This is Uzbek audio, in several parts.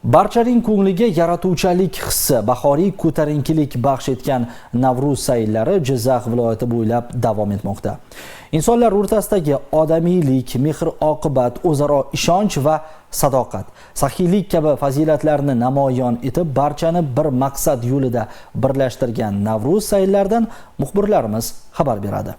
Barchaning ko'ngliga yaratuvchanlik hissi, bahoriy ko'tarinkilik baxsh etgan Navruz sayllari Jizzax viloyati bo'ylab davom etmoqda. Insonlar o'rtasidagi odamiylik, mehr-oqibat, o'zaro ishonch va sadoqat, saxiylik kabi fazilatlarni namoyon etib, barchani bir maqsad yo'lida birlashtirgan Navruz sayllaridan muxbirlarimiz xabar beradi.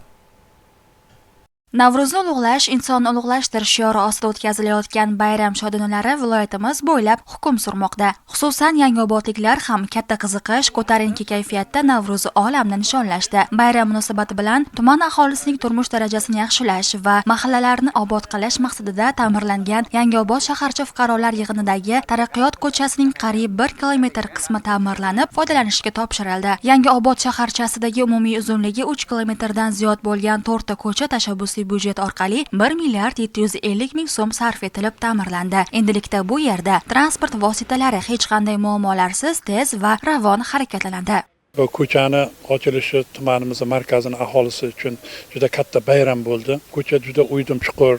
Navro'zni ulug'lash insonni ulug'lashdir shiori ostida o'tkazilayotgan bayram shodonalari viloyatimiz bo'ylab hukm surmoqda. Xususan, yangiobodliklar ham katta qiziqish, ko'tarinki kayfiyatda Navro'zi olamni nishonlashdi. Bayram munosabati bilan tuman aholisining turmush darajasini yaxshilash va mahallalarni obod qilish maqsadida ta'mirlangan Yangiobod shaharcha fuqarolar yig'inidagi Taraqqiyot ko'chasining qariyb 1 kilometr qismi ta'mirlanib, foydalanishga topshirildi. Yangiobod shaharchasidagi umumiy uzunligi 3 kilometrdan ziyod bo'lgan to'rtta ko'cha tashabbusli byudjet orqali 1 milliard 750 ming so'm sarf etilib ta'mirlandi. Endilikda bu yerda transport vositalari hech qanday muammolarsiz tez va ravon harakatlanadi. Bu ko'chani ochilishi tumanimiz markazini aholisi uchun juda katta bayram bo'ldi. Ko'cha juda o'ydim chuqur,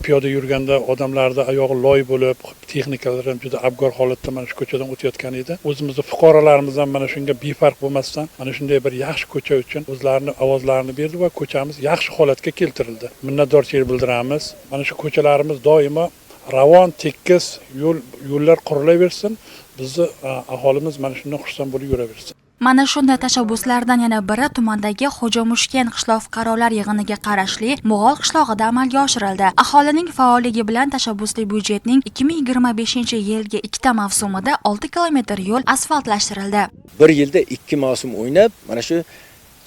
piyoda yurganda odamlarda oyog'i loy bo'lib, texnikalar ham juda abgor holatda mana shu ko'chadan o'tayotgan edi. O'zimizni fuqarolarimiz ham mana shunga befarq bo'lmasdan, mana shunday bir yaxshi ko'cha uchun o'zlarini ovozlarini berdi va ko'chamiz yaxshi holatga keltirildi. Minnatdorchilik bildiramiz. Mana shu ko'chalarimiz doimo ravon, tekis yo'llar qurilaversin. Bizni aholimiz mana shundan xursand bo'lib yuraversin. Mana shunday tashabbuslardan yana biri tumandagi Xo'jamushken qishloq fuqarolar yig'iniga qarashli Mo'g'ol qishlog'ida amalga oshirildi. Aholining faolligi bilan tashabbusli byudjetning 2025-yilgi ikkita mavsumida 6 kilometr yo'l asfaltlashtirildi. Bir yilda ikki mavsum o'ynab, mana shu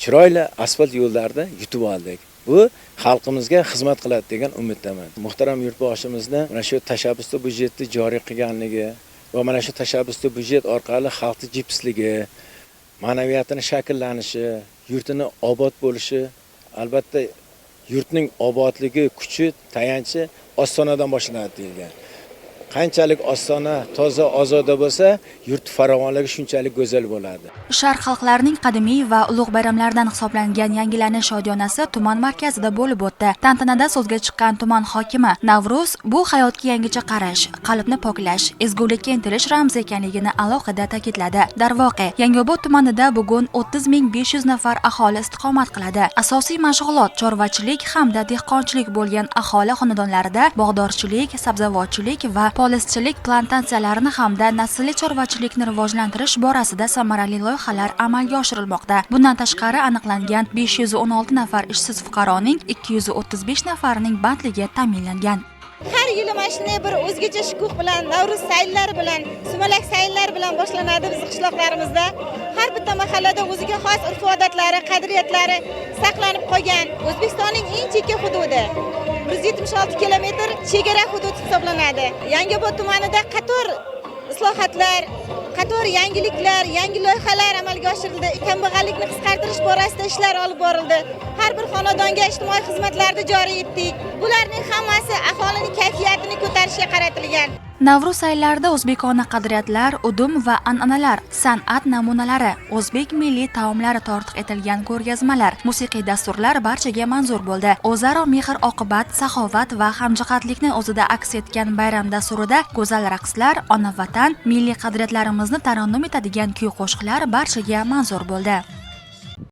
chiroyli asfalt yo'llarni yutib oldik. Bu xalqimizga xizmat qiladi degan umiddaman. Muhtaram yurtboshimizni mana shu tashabbusli byudjetni joriy qilganligi va mana shu tashabbusli byudjet orqali xalqni jipsligi, ma'naviyatini shakllanishi, yurtini obod bo'lishi, albatta yurtning obodligi, kuchi, tayanchi ostonadan boshlanadi deyilgan. Qanchalik ostona toza, ozoda bo'lsa, yurt farovonligi shunchalik go'zal bo'ladi. Sharq xalqlarining qadimiy va ulug' bayramlaridan hisoblangan yangilanish shodiyonasi tuman markazida bo'lib o'tdi. Tantanada so'zga chiqqan tuman hokimi Navruz bu hayotga yangicha qarash, qalbni poklash, ezgulikka intilish ramzi ekanligini alohida ta'kidladi. Darvoqe, Yangiobod tumanida bugun 30 500 nafar aholi istiqomat qiladi. Asosiy mashg'ulot chorvachilik hamda dehqonchilik bo'lgan aholi xonadonlarida bog'dorchilik, sabzavotchilik va polizchilik plantatsiyalarini hamda naslli chorvachilikni rivojlantirish borasida samarali loyihalar amalga oshirilmoqda. Bundan tashqari, aniqlangan 516 nafar ishsiz fuqaroning 235 nafarining bandligi ta'minlangan. Har yili mana shunday bir o'zgacha shukuh bilan, Navruz sayllari bilan, sumalak sayllari bilan boshlanadi bizni qishloqlarimizda. Har bitta mahallada o'ziga xos urf odatlari, qadriyatlari saqlanib qolgan. O'zbekistonning eng chekka hududi, 176 kilometr chegara hudud hisoblanadi. Yangiobod tumanida qator islohotlar, qator yangiliklar, yangi loyihalar amalga oshirildi. Kambag'allikni qisqartirish borasida ishlar olib borildi. Har bir xonadonga ijtimoiy xizmatlarni joriy etdik. Bularning hammasi aholining kayfiyatini ko'tarishga qaratilgan. Navruz sayllarida o'zbekona qadriyatlar, udum va an'analar, san'at namunalari, o'zbek milliy taomlari tortiq etilgan ko'rgazmalar, musiqiy dasturlar barchaga manzur bo'ldi. O'zaro mehr oqibat, saxovat va hamjihatlikni o'zida aks etgan bayram dasturida go'zal raqslar, ona vatan, milliy qadriyatlarimizni tarannum etadigan kuy qo'shiqlar barchaga manzur bo'ldi.